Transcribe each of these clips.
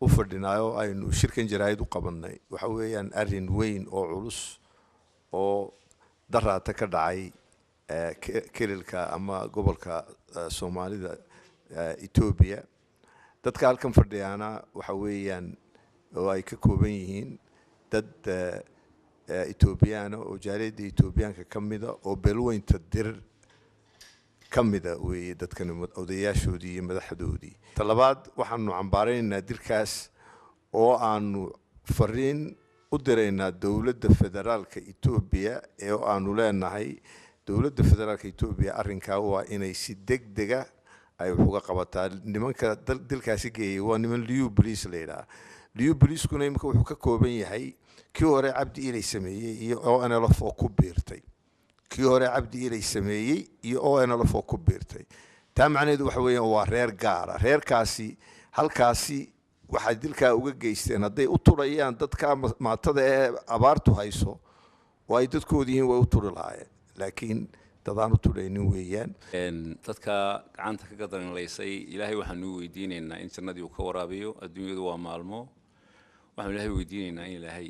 U fadhinaayo aynu shirkan jaraa'id u qabannay waxa weeyaan arrin weyn oo culus oo daraata ka dhacay kelilka ama gobolka Soomaalida Etoobiya. Dadka halkan fadhiyaana waxa weeyaan oo ay ka kooban yihiin dad Etoobiyaana oo jaaliyadda Etoobiyaanka ka mida oo beelweynta Dir ka mida weeye dadkan, odayaashoodii iyo madaxdoodii. Talabaad, waxaanu cambaaraynaynaa dilkaas oo aanu fariin u diraynaa dowladda federaalka Etoobiya ee aanu leenahay dowladda federaalka Etoobiya arrinkaa waa inay si deg dega ay wax uga qabataa. Nimanka dilkaasi geeyay waa niman Liyu Police la yidhaha. Liyu Police-kuna imika wuxuu ka kooban yahay kii hore Cabdi Ilay sameeyey iyo ONLF oo ku biirtay, kii hore Cabdi Ilay sameeyey iyo ONLF oo ku biirtay. Taa macnaheedu waxa weeyaan waa reer gaara. Reerkaasi halkaasi waxay dilkaa uga geysteen, hadday u turayaan dadka maatada ee abaartu hayso oo ay dadkooda yihiin, way u turi lahaayeen, laakiin dadaan u turaynin weeyaan. Dadka gacanta ka gadaranlaysay Ilaahay waxaanu weydiinaynaa in jannadii uu ka waraabiyo. Adduunyadu waa maalmo. Waxaanu Ilaahay weydiinaynaa in Ilaahay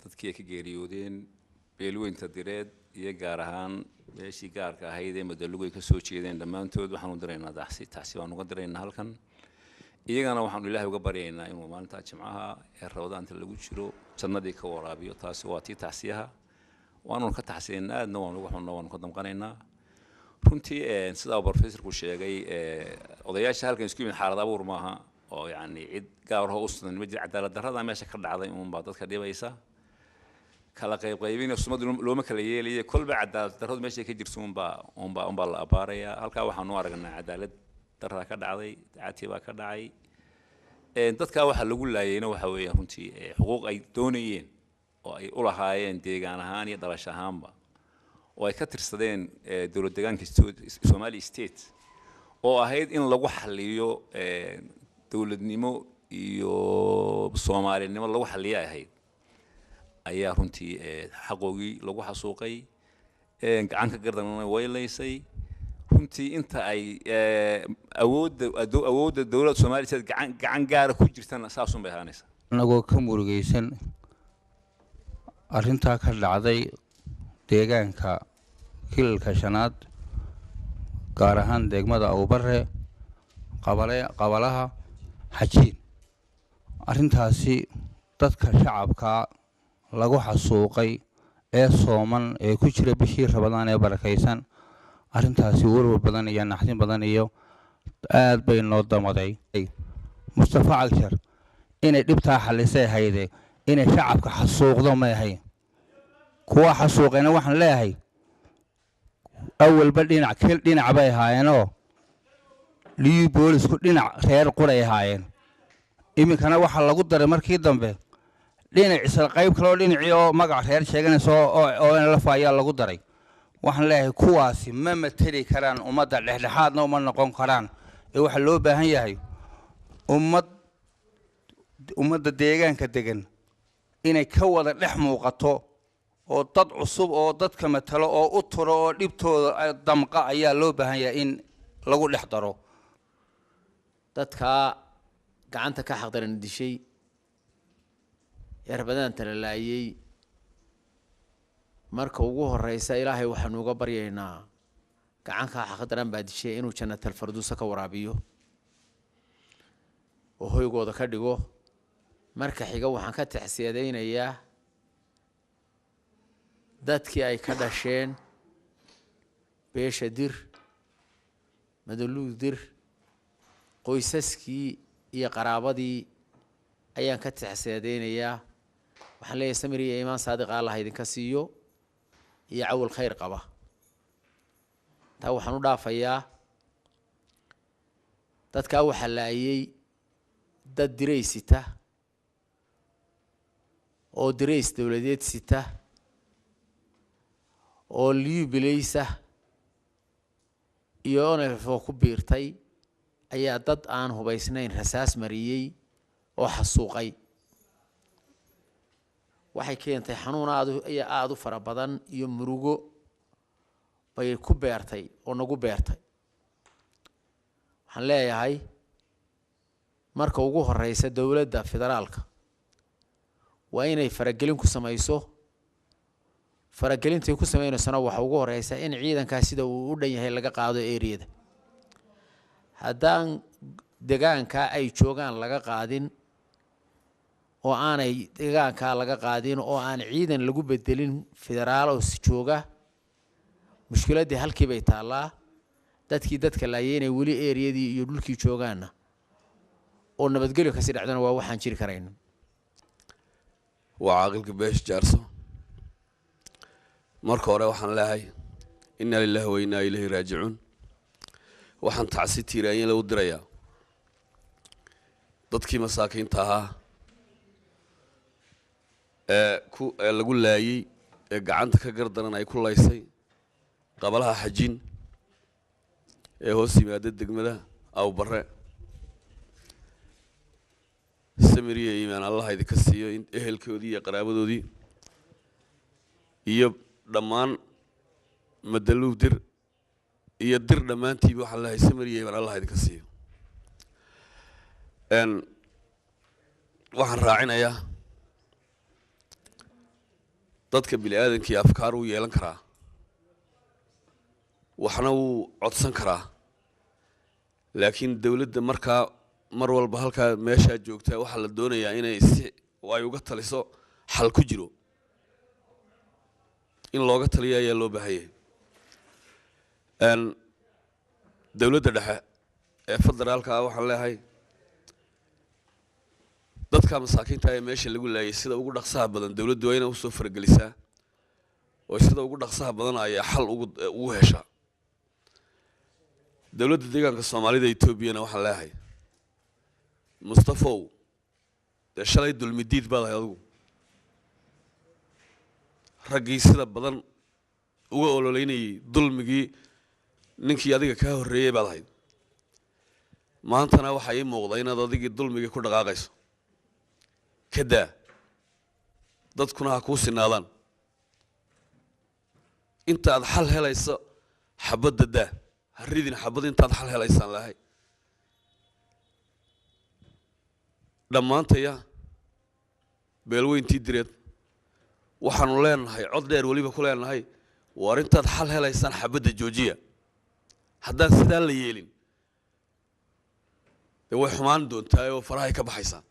dadkii ay ka geeriyoodeen beelweynta Direed iyo gaar ahaan meeshii gaarka ahayd ee Madalugu ay ka soo jeedeen dhammaantood waxaanu diraynaa tacsi. Tacsi baanu uga diraynaa halkan. Iyagana waxaanu Ilaahay uga baryaynaa inuu maalinta Jimcaha ee Rabadaanta lagu jiro jannadii ka waraabiyo. Taasi waa tii tacsiyaha. Waanu ka tacsiyaynaa, aadna waanu uga xunnaa, waanu ka damqanaynaa runtii. Sidaa professorku sheegay, odayaasha halkan isku yimid xaalad abuur maaha oo yacni cid gaar ahoo u sudan ma jira. Cadaalad darrada meesha ka dhacday uunbaa dadka dhibaysa, kala qaybqaybina sumad looma kala yeelayo. Kolba cadaalad darradu meeshay ka jirto unbaa la abaarayaa. Halkaa waxaanu aragnaa cadaalad darrada ka dhacday, dacati baa ka dhacay. Dadkaa waxaa lagu laayayna waxa weeyaan runtii xuquuq ay doonayeen oo ay u lahaayeen deegaan ahaan iyo dhalasho ahaanba oo ay ka tirsadeen dowlad deegaanka Somali State oo ahayd in lagu xaliyo dowladnimo iyo Soomaalinimo lagu xaliyo ay ahayd, ayaa runtii xaqoogii lagu xasuuqay. Gacan ka gardanna way laysay runtii. Inta ay awoodda dowladda Soomaaliya State gacan gaara ku jirtana saasun bay ahaanaysaa. Anagoo ka murugaysan arrintaa ka dhacday deegaanka kilalka shanaad, gaar ahaan degmada Awbare, qabale qabalaha Xajiin, arrintaasi dadka shacabka lagu xasuuqay ee sooman ee ku jira bishii Rabadaan ee barakaysan, arrintaasi warwar badan iyo naxdin badan iyo aad bay noo damaday. Mustafa Cagshar inay dhibtaa xallisay hayde, inay shacabka xasuuqdo may ahayn. Kuwa xasuuqayna waxaan leeyahay awalba dhinac kel dhinac bay ahaayeenoo Liyu Boolisku dhinac reer quray ahaayeen. Iminkana waxaa lagu daray markii dambe dhinac isla qayb kale oo dhinacii oo magac reer sheeganaysa oo NLF ayaa lagu daray. Waxaan leeyahay kuwaasi ma mateli karaan ummadda, dhexdhexaadna uma noqon karaan ee waxaa loo baahan yahay ummadda deegaanka degan inay ka wada dhex muuqato oo dad cusub oo dadka matalo oo u turo oo dhibtooda damqa ayaa loo baahan yahay in lagu dhex daro. Dadkaa gacanta ka xaqdaran dishay ee Rabadaanta la laayay, marka ugu horeysa Ilaahay waxaanu uga baryaynaa gacankaa xaqdaran baa dishay inuu jannatal farduusa ka waraabiyo oo hoygooda ka dhigo. Marka xiga, waxaan ka tacsiyadaynayaa dadkii ay ka dhasheen beesha Dir, Madaluug Dir, qoysaskii iyo qaraabadii ayaan ka tacsiyadaynayaa. Waxaan leeyahay samir iyo iimaan saadiqa Allah idinka siiyo iyo cawal khayr qaba. Taa waxaan u dhaafayaa dadkaa waxaa laayay dad dirays sita oo dirays dowladeed sita oo liubilaysa iyo ONLF oo ku biirtay ayaa dad aan hubaysnayn rasaas mariyey oo xasuuqay. Waxay keentay xanuun aad iyo aada u fara badan iyo murugo bay ku beertay oo nagu beertay. Waxaan leeyahay Marka ugu horeysa, dowladda federaalka waa inay faragelin ku samayso. Faragelintay ku sameynaysona waxa ugu horeysa in ciidankaas sida uu u dhan yahay laga qaado eriyada. Haddaan degaankaa ay joogaan laga qaadin, oo aanay degaankaa laga qaadin, oo aan ciidan lagu bedelin federaal oo si jooga, mushkiladdii halkii bay taallaa. Dadkii dadka laayay inay weli eriyadii iyo dhulkii joogaanna oo nabadgelyo kasii dhacdona waa waxaan jiri karayno. Waa caaqilka Beesha Jaarso. Marka hore waxaan leehay inna lillahi wa innaa ilayhi raajicuun. Waxaan tacsi tiiraanyin lagu dirayaa dadkii masaakiinta ahaa ee lagu laayey, ee gacanta ka gardaran ay ku laysay qabalaha Xajiin ee hoos yimaada degmada Awbarre. Samiriya iimaan Allah idinka siiyo in ehelkoodii iyo qaraabadoodii iyo dhammaan Madaluub Dir iyo Dir dhammaantiiba. Waxaan leehay samiriya iimaan Allah idinka siiyo. Waxaan raacinayaa, dadka bini aadankii afkaar wuu yeelan karaa, waxna wuu codsan karaa, laakiin dowladda markaa mar walba halkaa meeshaa joogtaa waxaa la doonayaa inay si ay uga taliso xal ku jiro. In looga taliyo ayaa loo baahanyay. Dowladda dhexe ee federaalka ah waxaan leeyahay, dadka masaakiinta ee meesha lagu laayay sida ugu dhaqsaha badan dowladdu waa inay usoo faragelisaa, oo sida ugu dhaqsaha badan ayaa xal ugu heshaa. Dowladda deegaanka Soomaalida Etoobiyana waxaan leeyahay, Mustafow, dee shalay dulmidiid baad ahay adigu, raggii sida badan uga ololeynayay dulmigii ninkii adiga kaa horreeyey baad ahayd. Maantana waxaa ii muuqda inaad adigii dulmigii ku dhaqaaqayso. Ka daa, dadkuna ha kuu sinaadaan. Intaad xal helayso xabadda daa, ha ridin xabad intaad xal helaysaan lahay. Dhammaantaya beelweyntii Direed waxaanu leenahay, cod dheer weliba ku leenahay, waar intaad xal helaysaan xabadda joojiya. Haddaan sidaa la yeelin, dee way xumaan doontaa oo farahay ka baxaysaa.